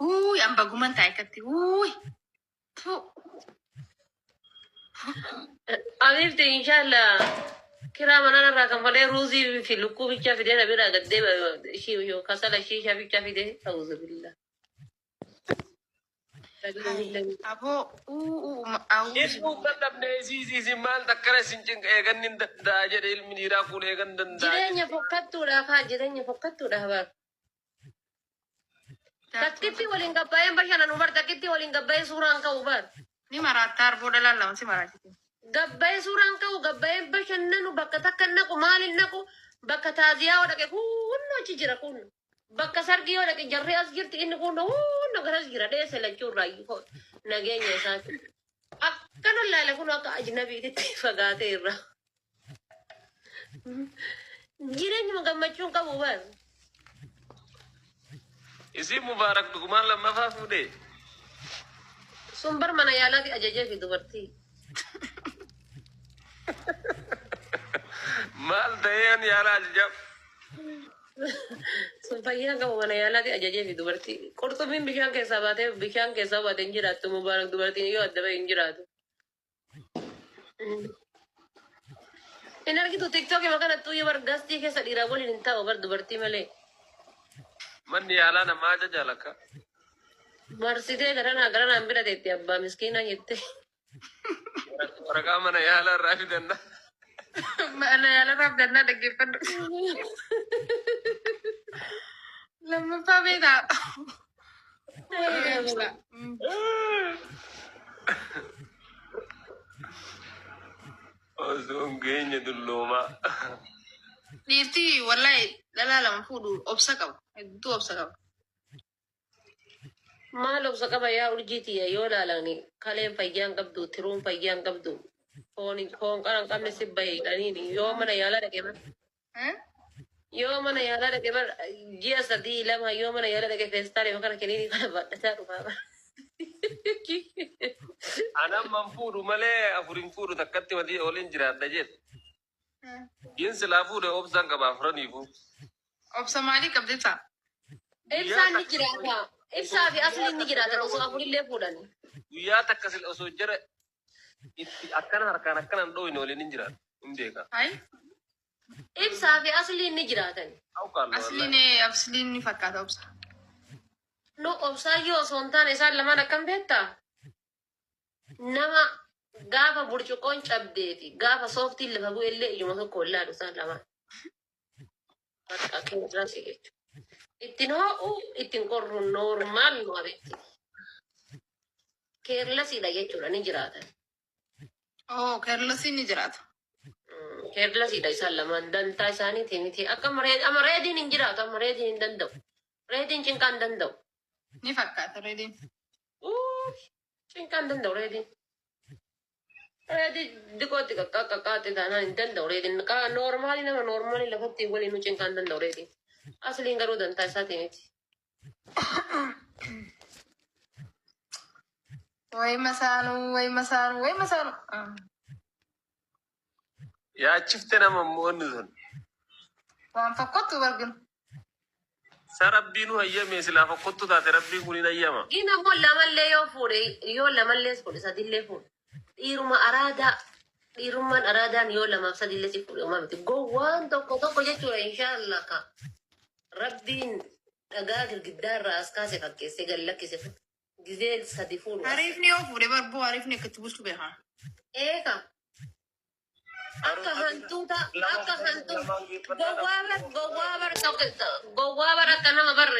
Uuy an baguman taa'e akkatti. Uuy. Tuu. Abiibti inshallah kiraa manaa irraa kanfalee ruuzii fi lukkuu bichaa fidee na biraa gaddee ishii kasala shiishaa bichaa fidee auzubillah. Hay aboo uu uu auzu Ilmuu dadhabne isiisi isin maal takkana isin cinqa eegan hin danda'a jedhe ilmi dhiiraa kun eegan danda'a Jireenya jedhe. fokkattuudha kaa jireenya fokkattuudha bar. Takkitti waliin gabbaa'een bashannanu bar takkitti waliin gabbaa'ee suuraan ka'u bar. Ni maraattaa arboo dhalaan lama si maraachite. Gabbaa'ee suuraan ka'u gabbaa'een bashannanu bakka takka hin naqu maal hin naqu bakka taaziyaa yoo dhaqe kunno achi jira kun bakka sargii yoo dhaqe jarri as jirti inni kunno kunno garas jira dheesse lachuu irraa iyyuu nageenya isaati. Akkana laale kun akka ajnabiititti fagaatee irra. Jireenyuma gammachuun qabu bar. Isiin Mubaarak dhugumaan lammaffaa fuudhee? Sun bar mana yaalaati ajajee fi dubartii. Maal ta'ee an yaala ajajaaf? Sun fayyaa qabu mana yaalaati ajajee fi dubartii. Qurxummiin bishaan keessaa baatee bishaan keessaa baatee hin jiraattu Mubaarak dubartiin yoo adda bahe hin jiraatu. Hin argitu tiktookii kanattuu yoo bar gastii keessa dhiiraa waliin hin taa'u bar dubartii malee. Manni yaalaa namaa ajaja lakka. Marsitee garanaa garanaan bira teetti abbaa miskiinaa jette. Waraqaa mana yaalaa irraa fidanna. Mana yaalarraa fidannaa dhaggeeffadhu. Lammaffaa beektaa. Osoo hin geenye dulloomaa. Dhiirti wallahi dhalaa lama fuudhu obsa qaba. Hedduu obsa qaba. Maal obsa qaba yaa urjii tiyya yoo laalani kaleen fayyaa hin qabdu tiruun fayyaa hin qabdu foon foon qara hin qabne si bahe jedhaniini yoo mana yaalaa dhaqe bar Eh? yoo mana yaalaa dhaqe bar ji'a sadii lama yoo mana yaalaa dhaqe feestaalii kana kiniinii kana baadhataa dhufaa bar. Anan man fuudhu malee afur hin fuudhu takkatti matii waliin jiraadha jedhe. Gin silaa fuudhe obsaan qaba afraniifu. Obsa maalii qabdi ibsaa? Ibsaan ni jiraata. Ibsaa fi asliin ni jiraatan osoo afurillee fuudhani. Guyyaa takka sila osoo jara itti akkana harkaan akkana hin dhooyne waliin hin jiraatu. Hin beeka. Hayi. Ibsaa fi asliin ni jiraatan. Awqaallo Asliin wallahi. asliin ni fakkaata obsa. Nu obsaayyoo osoo hin taane isaan lamaan akkam beektaa? Nama gaafa burcuqqoon cabdee fi gaafa sooftiin lafa bu'e illee ijuma tokko hin laalu isaan lamaan. Bakka keerrasi jechuudha. Ittiin ho'u ittiin qorru noormaal nu abetti. Keerlasiidha jechuudha ni jiraatan. Oo keerlasiin ni jiraata. Keerlasiidha isaan lamaan dantaa isaaniitii miti. Akka amma reediin hin jiraatu amma reediin hin danda'u. Reediin cinqaa hin danda'u. Ni fakkaata reediin. Uuy, Cinqaa hin danda'u reediin. Reedii diqootti qaqqaa qaqqaatti taanaan hin danda'u reediin. Noormaalii nama noormaalii lafatti waliin nu cinqaa hin danda'u reediin. Asliin garuu dantaa isaatii miti. Way masaanuu way masaanuu way masaanuu. Yaachifte nama immoo inni sun. Waan fokkottu barginu. Sa rabbiin nu hayyame silaa fokkottu taate rabbiin kun hin hayyama. Gin ammoo lamallee yoo fuudhe yoo lamallee fuudhe sadillee fuudhe dhiiruma araadaa dhiirummaan araadaan yoo lamaaf sadillee si fuudhe homaa miti gowwaan tokko tokko jechuudha inshaallah ka rabbiin dhagaa girgiddaa irraa as kaase fakkeessee gad lakkise gizee sadi fuudhu as Hariifni yoo fuudhe barbuu hariifni akka itti bulchu beeka. eeka Akka hantuuta akka hantu gowwaa bar gowwaa bar tokko gowwaa bar akka nama bar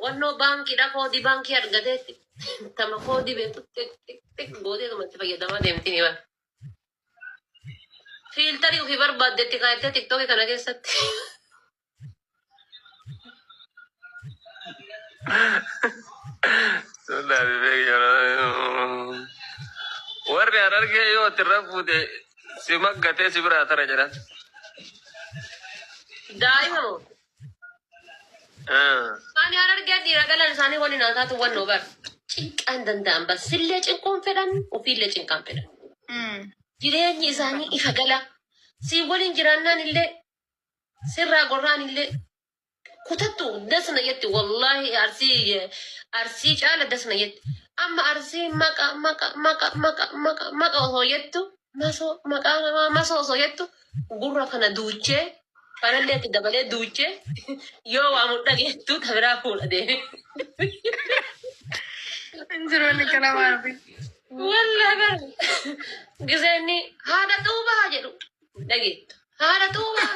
wannoo baankiidha koodii baankii argateetti tama koodii beektu xiq xiq xiq gooteetuma itti fayyadamaa deemti ni bar. Fiiltarii ofii barbaaddetti kaayattee tiktookii kana keessatti. Warri harargee yoo ati irra fuute si maggatee si biraa tara jedhan. Daa'ima moo? Ani harargee dhiira galan isaanii waliin haa taatu wannoo bar. Cinqaan danda'an bar sillee cinquun fedhan ofiillee cinqaan fedhan. Jireenyi isaanii ifa gala. Si waliin jiraannaan illee sirraa gorraan illee Kutattu dasna jetti, wallaahi Arsii Arsii caala dasna jetti. Amma Arsii maqa maqa maqa maqa maqa maqa osoo jettu, masoo maqaa namaa masoo osoo jettu, gurra kana duuchee, kanallee itti dabalee duuchee, yoo waa mudhageettu ta biraa fuudha deeme. Hin jiru inni kana waan ofii. Wallaahi bar giseenni haadha xuubaa jedhu dhageettu. Haadha xuubaa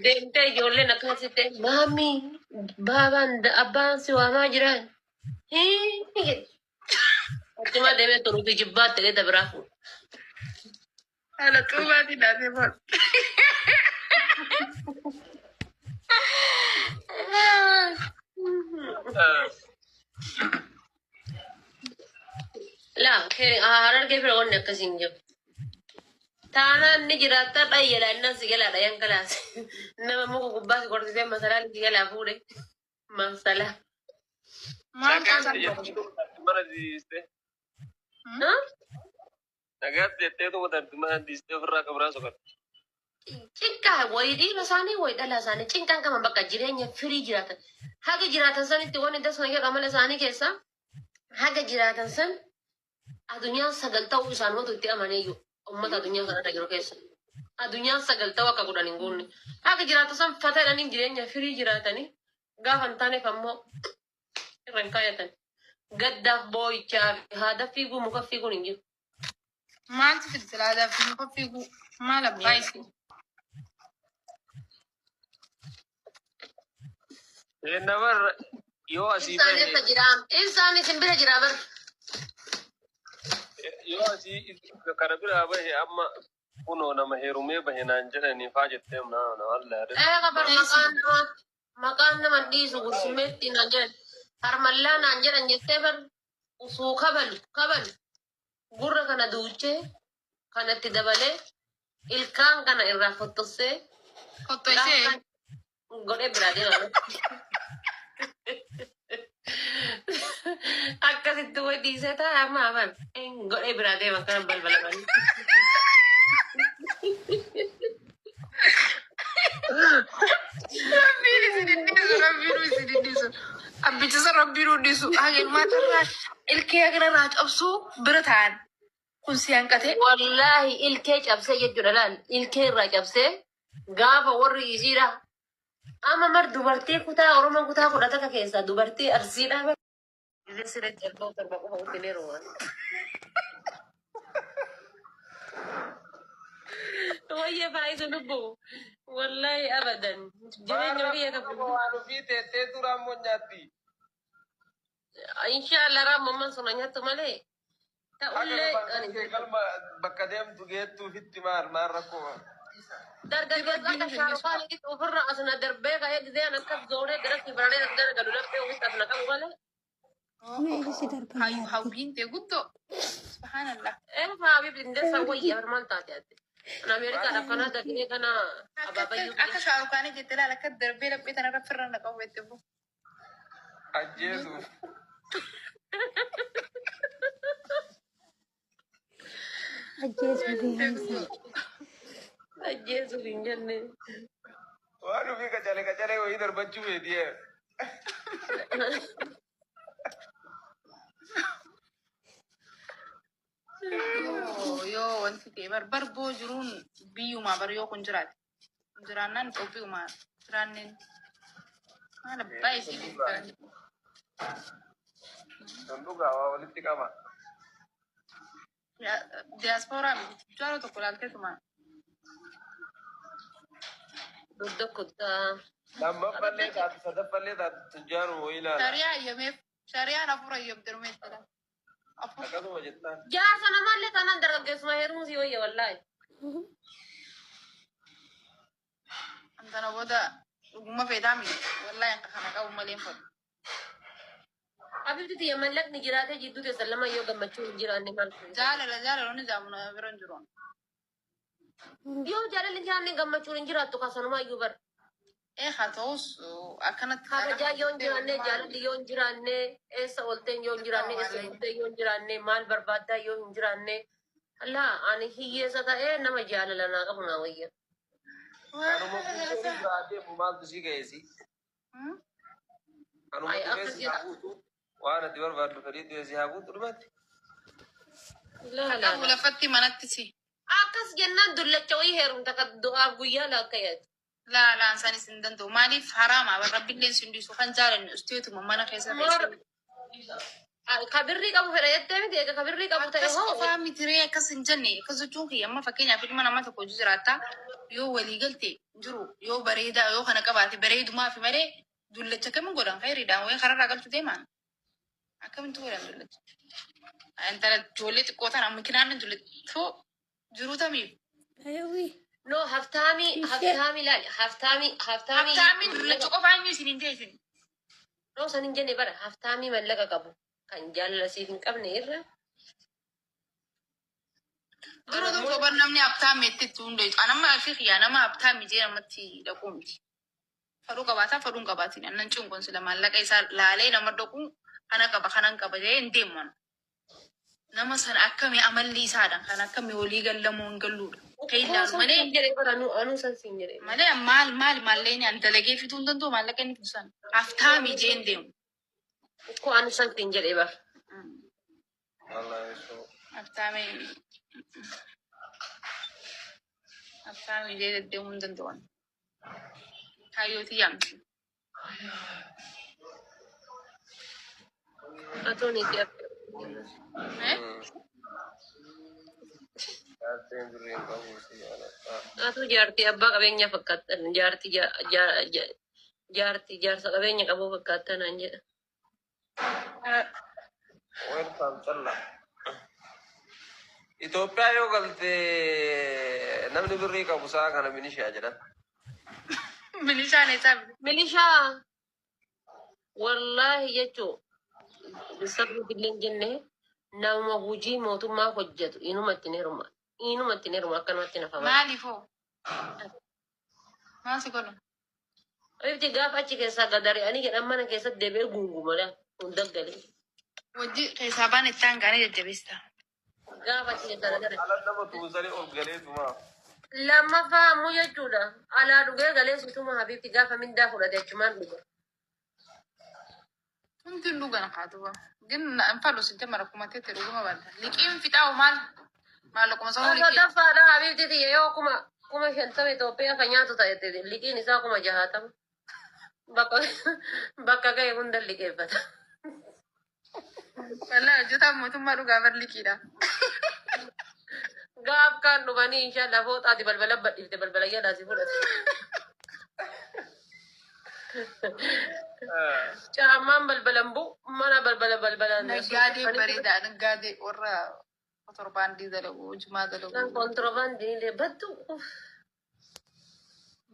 deemtee ijoolleen akkasitti maamii baabaan abbaan si waamaa jiran. Hii jedhu. Achuma deemee turuufi jibbaatti ta'ee ta biraa fuudha. Haadha xuubaatiin dhaatee baatu. Laa Harargee bira wanni akkasii hin jiru. Taanaan ni jiraatta dhayyala innan si galaa dhayyan kalaas. Nama muka gubbaa si qorsisee masalaa si galaa fuudhe. Masalaa. Maal Nagaatti taatan? jetteetu mana dhiiste. Nagaatti jetteetu mana dhiistee ofirraa qabraa soqatte. Cinqaa wayii dhiira isaanii wayii dhala isaanii cinqaan qaban, bakka jireenya firii jiraatan. Haga jiraatan sanitti wanni dasna jedhu amala isaanii keessaa haga jiraatan san addunyaan sagal ta'uu isaanumatu itti amaneeyyu, uummata addunyaa kanarra jiru keessa. Addunyaan sagal ta'uu akka godhan hin guunne. Haga jiraatan san fata jedhanii jireenya firii jiraatanii, gaafa hin taaneef ammoo irra hin kaayatan. Gaddaaf boo'ichaa fi haada fiiguu muka fiiguun hin jiru. Maaltu filtilaadaa fi muka fiiguu? Maal abbaa isii? Namarra yoo asii Ibsaan bahe eessa jira? Ibsaan isin bira jira bar. Yoo asii kana biraa bahe, amma kunoo nama heerumee bahe naan jedhanii faa jettee naa na wallaahi. Ee kabar maqaan nama maqaan nama dhiisu gursumeetti naan jedhan. Harmallaa naan jedhan jettee bar usuu kabalu kabalu gurra kana duuchee, kanatti dabalee ilkaan kana irraa fottossee Fottoysee. godhee biraa deema. Akkasitti wayi dhiisee taa'e, amma afaan godhee biraa deema kana balbalamanii. Rabbiin isin hin dhiisu, Rabbiin isin hin dhiisu. Abbichisa Rabbiin hin dhiisu. Haga ilmaatarraa ilkee haga cabsuu bira taa'an. Kun si hanqatee. Wallaahi ilkee cabsee jechuudha, laal, ilkee irraa cabsee gaafa warri isiidha. Amma mar dubartii kutaa Oromoo kutaa 11 keessaa dubartii Arsiidha. Gisee siree calqoo 7 qofa wajjin heeruman. Wayya faayisu lubbu. Wallaahi abadan. Jireenya biyya qabu. Waan ofii teettee duraan moo nyaatti? Inshaallah raammoon sun nyaattu malee. Ta'ullee ani Galma bakka deemtu geettuu fitti maal maal rakkoo? Dargaggeessa akka shaarukaanitti ofirra asna darbee ka'ee giseen akkas zooree gara si bararee as gara galu laphee ofitti asna qabu malee. Mee si darban Hayu yaadde. Hawwiin ta'e guddoo. Subhaanallah. Ee Habib indeessa wayya maal taate ati? Kan Ameerikaadhaaf kana dafnee kana abaabayyuu. Akka shaarukaanii jettee laala, akka darbee laphee tanarra firra na qabu jette bu. Ajjeesuuf. Ajjeesuu fi hamsa. Ajjeesuuf hin jenne. Waan ofii qacalee qacalee wayii darbachuu feeti. Yoo wanti ta'e bar barboo jiruun biyyumaa bar yoo kun jiraate. Kun jiraannaan Itoophiyumaa jiraanneen maal abbaa isii beektaa. Kan dhugaa waa walitti qaba. Diyaaspooraa miti. Jaara tokko ilaalteetuma. Dugda kuttaa. Lammaffallee taatu sadaffallee taatu tujjaaru wayii ilaala. Shari'aa ayyameef, shari'aan afur ayyamte rumeettadha. Afur. Akkasuma jettaan. Jaarsa namaallee taanaan dargaggeessuma heerumuu si wayya wallaahi. Antana booda dhuguma feetaa miti. Wallaahi kana qabu malee hin fedhu. Habibti tiyya, mallaqni jiraatee jidduu teessan lama yoo gammachuu hin jiraanne maal kun? Jaalala jaalala jaamuna bira hin jiru. Yoo jaalalli hin jiraanne gammachuun hin jiraattu kasanumaa iyyuu bar. Ee haa ta'us akkanatti. Kabajaa yoo hin jiraanne, jaalalli yoo hin jiraanne, eessa oolteen yoo hin jiraanne, eessa ooltee yoo hin jiraanne, maal barbaaddaa yoo hin jiraanne. Allaa ani hiyyeessa ta'ee nama jaalala naa qabu naa wayya. Kanuma guutuu biraa deemu maaltu si geessi? Kanuma Ay, dhufee akkas si haa jedha. guutu. Waan ati barbaaddu fedhii ta'e si haa guutu dhumatti. Laa laa Qabu laa. lafatti manatti si. Akkas jennaan dullacha wayii heerumta kan du'aaf guyyaa laakkayyatu. Laa laan sanis hin danda'u. Maaliif haraama? Rabbilleen sin dhiisu kan jaalannu usteetuma mana keessa Moor teessee. ka birrii qabu fedha jettee miti egaa ka birrii qabu ta'e Akkas hoo. qofaa miti ree, akkas hin jenne. Akkas jechuun kiyya amma fakkeenyaaf ilma namaa tokko hojii jiraata yoo walii galte jiru yoo bareedaa yoo kana qabaate bareedumaa fi malee dullacha kamiin godhan khayriidhaan wayii kararraa galchu deemaan akkamitti godhan dullacha. Intala ijoollee xiqqoo tana makinaan dullacha jiruu tamiif. Ayawwi. No, haftaamii Ishee. haftaamii laali haftaamii haftaamii. Haftaamiin dullacha qofaa eenyu isin hin jeesin. No, san hin jenne bara, haftaamii mallaqa qabu kan jaalala siif hin qabne irra. Dura tokko bar namni haftaamii itti itti hundeessu. Anamma fi xiyyaa nama haftaamii jee namatti dhaquu miti. Fadhuu qabaataa fadhuun qabaatiin annan cinqoon sila maallaqa isaa laalee nama dhaquu kana qaba kanan qaba jee hin deemu ana. Nama sana akkamii amalli isaadha kan akkamii walii gallamoo hin galluudha. Kan Koo ilaalu san malee siin jedhe bara anuu san siin jedhe. Malee maal maal maalleen an dalagee fiduu hin danda'u maallaqa inni fidu sana. Haftaamii jee hin deemu. Koo anuu san siin jedhe bara. Wallahi so. Haftaamii jee deddeemuu hin danda'u. Kaayyootii yaamti. Atoon itti akka. Eh? Jaartiin birrii hin qabu si jaaladha. Atuu jaartii abbaa qabeenyaa fakkaattan, jaartii jaartii jaarsa qabeenya qabu fakkaattan naan jedha. Welcome calla. Itoophiyaa yoo galte namni birrii qabu sa'a kana milishaa jedhan. Milishaan eessaa bite? Milishaa wallaahi jechuun sabni illee hin jenne nama hojii mootummaa hojjetu inuma ittiin heeruma. Inuma ittiin heeruma akkanumatti nafa mala. Maaliif hoo? Maal si godhu? Ifti gaafa achi keessaa gadari'anii jedhan mana keessatti deebi'ee guungumala hunda galee. Wajji keessaa baan itti hangaanii jajjabeessa. Gaafa achi keessaa gadari'an. Ala nama tuusanii ol galeetuma. Lammaffaa ammoo jechuudha. Alaa dhugee galee situma habiibti gaafa mindaa fudhate achumaan dhuga. Hundi hin dhugan haatuba. Gin hin fadhu si jamara kumateetti dhuguma badda. Liqiin fixaawu maal? Maallaquma sanuu liqii. Sadaffaadha habiibti tiyya, yoo 50,000 Itoophiyaa kan nyaatu ta'e liqiin isaa 60,000. Bakka bakka ga'e hunda liqeeffata. Wallaahi hojjetaan mootummaa dhugaa bar liqiidha. Gaaf kaan dhufanii inshallah fooxaati balbala badhiifte balbala jalaa si fudhate. Caammaan balbalan bu'u mana balbala balbalaan. Naggaadee bareedaa, naggaadee warra kontorbaandii dalagu, jimaa dalagu. Kan kontiroobaandii illee baddu uff.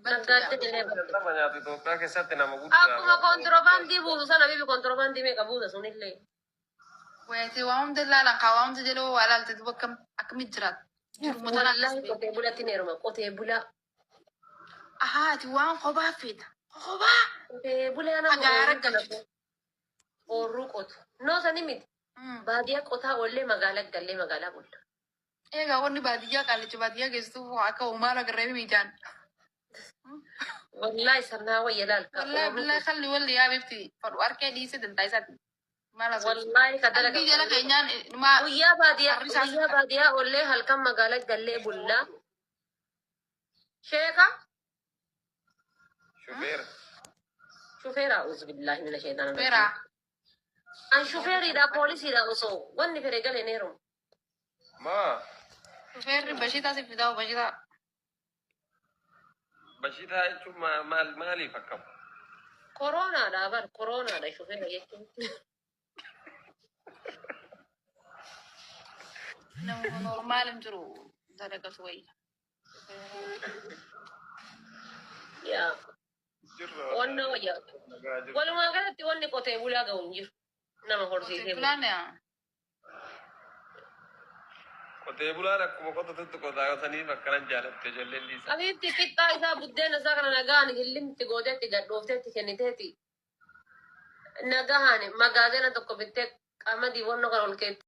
Naggaadeen illee baddu. 50 nyaatu Itoophiyaa keessatti nama guddaa. Akkuma kontiroobaandii buusu sana bibi kontiroobaandii meeqa buusa sunillee. Wayitee waa hunda ilaalan kaa waa hunda jala waa ilaalte duuba akkam akkamitti jiraata? Jiruma tana akkas Wallaahi beeku. qotee bulatti ni heeruma, qotee bulaa. Ahaa, ati waan kophaa feeta. Kophaa. Qotee bulaa nama Hagaara ooyiruu kana galchitu. ooyiruu qotu. No, sani miti. Baadiyyaa qotaa oollee magaalaa gallee magaalaa bulla. Egaa wanni baadiyyaa qaalicha baadiyyaa keessattuu akka uumaa agarree miidhaan. Wallaahi sannaa wayya laal. Ka Wallaahi ooyiruu billaa qotu. kalli walli yaa beekti fadhu arkee dhiisee dantaa isaati. Maal asoo. Wallaahi ka dalaga. Qalbii jala keenyaan maa Guyyaa baadiyyaa harri isaa guyyaa baadiyyaa oollee halkan magaalaa gallee bullaa. Sheeka Shufeera. shufeera auzu billaahi mina shaytaan Feera. An shufeeriidha poolisiidha osoo wanni fedhe galee ni heeruma. Maa Shufeerri bashitaa si fidaa bashitaa. Bashitaa jechuun maal maaliif akkam? Koroonaadha bar, koroonaadha shufeera jechuun. Nama normaal hin jiru dalagatu wayya. Yaa Jirra. wanna wayya. Nagaa jirra. Walumaa galatti wanni qotee bulaa ga'u hin jiru. Nama Qotee horsiisee bulu. bulaan yaa. Qotee bulaan akkuma qotatutti qotaa saniif akkana jaalatte ijoolleen liisa. Abiitti qixxaa isaa buddeena isaa kana nagaan hillimti gooteetti gadhoofteetti kenniteeti. Nagahaan magaazina tokko bittee qamadii wanna kana ol keetti.